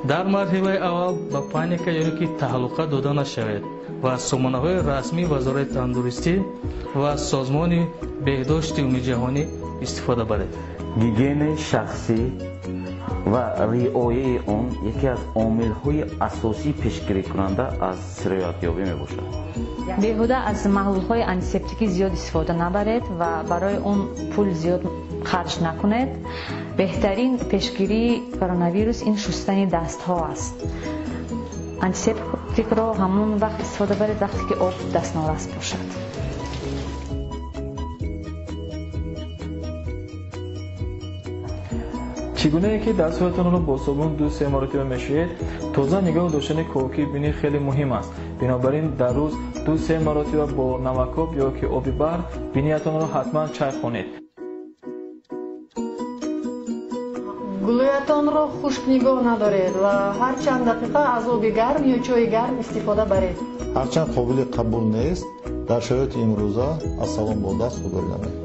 Дар марҳилаи аввал ба паника ё ки таҳлука дода нашавед ва аз сомонаҳои расмии Вазорати тандурустӣ ва Созмони беҳдошти умумиҷаҳонӣ истифода баред. Гигиенаи шахсӣ ва риояи он яке аз омилҳои асосии пешгирикунанда аз сироятёбӣ мебошад. Беҳуда аз маҳлулҳои антисептикӣ зиёд истифода набаред ва барои он пул зиёд харҷ накунед. Беҳтарин пешгирии коронавирус ин шустани дастҳо аст. Антисептикро ҳамон вақт истифода баред, вақте ки об дастнорас бошад. Чӣ гунае ки дастҳоятонро бо собун 2-3 маротиба мешӯед, тоза нигоҳ доштани ковокии бинӣ хеле муҳим аст. Бинобар ин дар рӯз 2-3 маротиба бо намакоб ё ки оби баҳр биниятонро ҳатман чайхонед. Гулӯятонро хушк нигоҳ надоред ва ҳар чанд дақиқа аз оби гарм ё чойи гарм истифода баред. Ҳарчанд қобили қабул нест, дар шароити имрӯза аз салом бо даст худдорӣ намоед.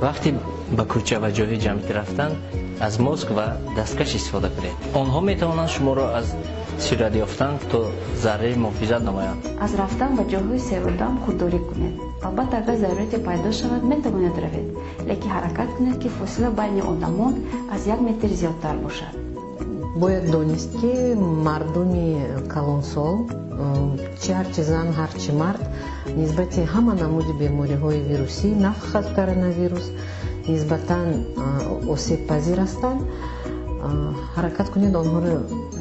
Вақте ба кӯча ва ҷойҳои ҷамъиятӣ рафтан, аз моск ва дасткаш истифода кунед. Онҳо метавонанд шуморо аз сироят ёфтан то зарраи муҳофизат намоянд. Аз рафтан ба ҷойҳои серодам худдорӣ кунед. Албатта, агар зарурате пайдо шавад, метавонед равед, лекин ҳаракат кунед, ки фосила байни одамон аз 1 метр зиёдтар бошад. Бояд донист, ки мардуми калонсол, чи ҳарчи зан, ҳарчи мард, нисбати ҳама намуди бемориҳои вирусӣ, на фақат коронавирус, нисбатан осебпазир ҳастанд. Ҳаракат кунед, онҳоро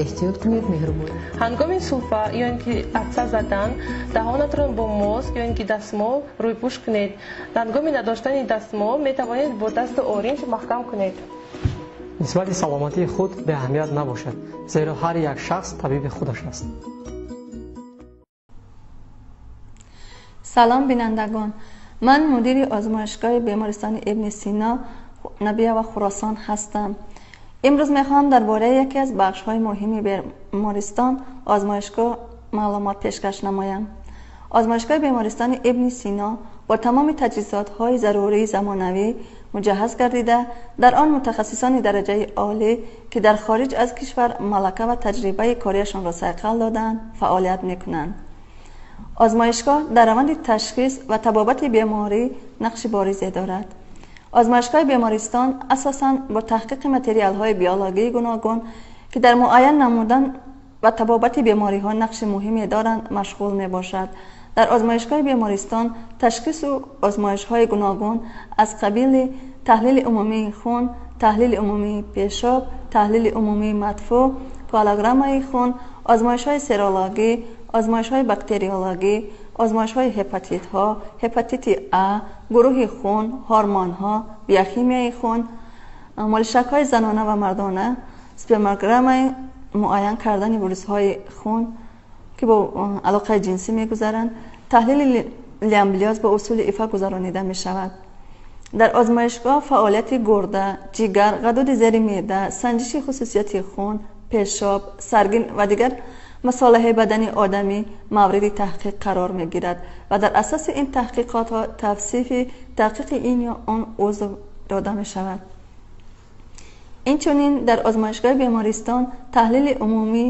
эҳтиёт кунед, меҳрубон. Ҳангоми сулфа ё ин ки атса задан, даҳонатро бо моск ё ин ки дастмол рӯйпӯш кунед. Ҳангоми надоштани дастмол метавонед бо дасту оринҷ маҳкам кунед. Нисбати саломатии худ беаҳамият набошад, зеро ҳар як шахс табиби худаш аст. Салом, бинандагон. Ман мудири озмоишгоҳи бемористони Ибни Сино Набиева Хуросон ҳастам. Имрӯз мехоҳам дар бораи яке аз бахшҳои муҳими бемористон, озмоишгоҳ, маълумот пешкаш намоям. Озмоишгоҳи бемористони Ибни Сино бо тамоми таҷҳизотҳои зарурии замонавӣ муҷаҳҳаз гардида, дар он мутахассисони дараҷаи олӣ, ки дар хориҷ аз кишвар малака ва таҷрибаи кориашонро сайқал додаанд, фаъолият мекунанд. Озмоишгоҳ дар раванди ташхис ва табобати беморӣ нақши боризе дорад. Озмоишгоҳи бемористон асосан бо таҳқиқи материалҳои биологии гуногун, ки дар муайян намудан ва табобати бемориҳо нақши муҳиме доранд, машғул мебошад. Дар озмоишгоҳи бемористон ташхису озмоишҳои гуногун аз қабили таҳлили умумии хун, таҳлили умумии пешоб, таҳлили умумии мадфӯъ, коагулограммаи хун, озмоишҳои серологӣ, озмоишҳои бактериологӣ, озмоишҳои ҳепатитҳо, ҳепатити А, гурӯҳи хун, ҳормонҳо, биохимияи хун, молишакҳои занона ва мардона, спермограммаи муайян кардани вирусҳои хун, ки бо алоқаи ҷинсӣ мегузаранд, таҳлили лямблиоз бо усули ифа гузаронида мешавад. Дар озмоишгоҳ фаъолияти гурда, ҷигар, ғадуди зери меъда, санҷиши хусусияти хун, пешоб, саргин ва дигар масолаҳи бадани одамӣ мавриди таҳқиқ қарор мегирад ва дар асоси ин таҳқиқотҳо тавсифи таҳқиқи ин ё он узв дода мешавад. Инчунин дар озмоишгоҳи бемористон таҳлили умумӣ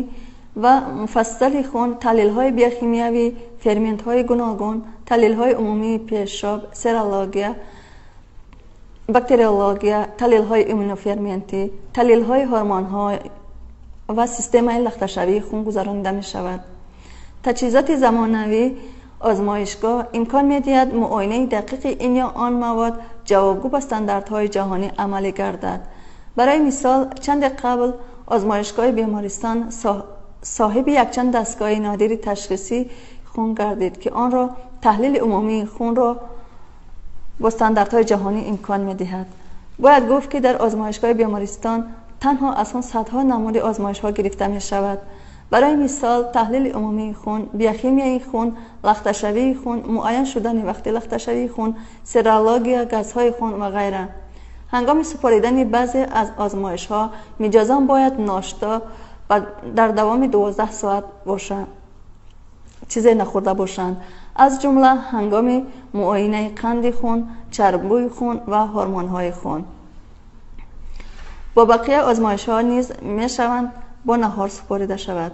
ва муфассали хун, таҳлилҳои биохимиявӣ, ферментҳои гуногун, таҳлилҳои умумии пешоб, серология, бактериология, таҳлилҳои иммуноферментӣ, таҳлилҳои ҳормонҳо ва системаи лахташавии хун гузаронида мешавад. Таҷҳизоти замонавӣ озмоишгоҳ имкон медиҳад муоинаи дақиқи ин ё он мавод ҷавобгӯ ба стандартҳои ҷаҳонӣ амалӣ гардад. Барои мисол, чанде қабл озмоишгоҳи бемористон соҳиби якчанд дастгоҳи нодири ташхисии хун гардид, ки онро таҳлили умумии хунро бо стандартҳои ҷаҳонӣ имкон медиҳад. Бояд гуфт, ки дар озмоишгоҳи бемористон танҳо аз хун садҳо намуди озмоишҳо гирифта мешавад. Барои мисол, таҳлили умумии хун, биохимияи хун, лахташавии хун, муайян шудани вақти лахташавии хун, серология, газҳои хун ва ғайра. Ҳангоми супоридани баъзе аз озмоишҳо миҷозон бояд ношто ва дар давоми 12 соат бошанд, чизе нахӯрда бошанд, аз ҷумла ҳангоми муоинаи қанди хун, чарбӯи хун ва ҳормонҳои хун. Бо бақияи озмоишҳо низ мешаванд бо наҳор супорида шавад.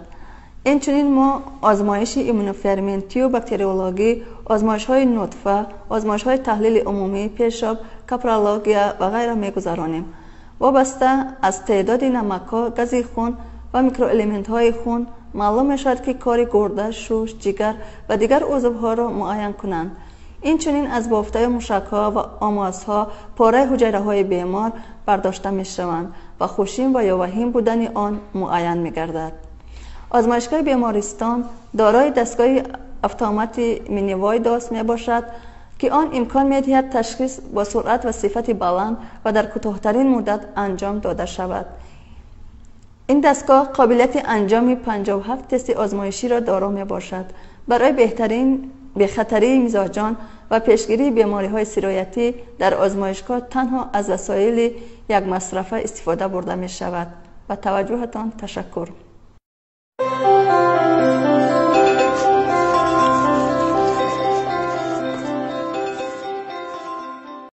Инчунин мо озмоиши иммуноферментию бактериологӣ, озмоишҳои нутфа, озмоишҳои таҳлили умумӣ, пешоб, капрология ва ғайра мегузаронем. Вобаста аз теъдоди намакҳо, гази хун ва микроэлементҳои хун маълум мешавад, ки кори гурда, шуш, ҷигар ва дигар узвҳоро муайян кунанд. Инчунин аз бофтаи мушакҳо ва омосҳо пораи ҳуҷайраҳои бемор бардошта мешаванд ва хушин ва ё ваҳим будани он муайян мегардад. Озмоишгоҳи бемористон дорои дастгоҳи автомати минивойдос мебошад, ки он имкон медиҳад ташхис бо суръат ва сифати баланд ва дар кӯтоҳтарин муддат анҷом дода шавад. Ин дастгоҳ қобилияти анҷоми 57 тести озмоиширо доро мебошад. Барои беҳтарин бехатарии мизоҷон ва пешгирии бемориҳои сироятӣ дар озмоишгоҳ танҳо аз васоили якмасрафа истифода бурда мешавад. Ба таваҷҷӯҳатон ташаккур.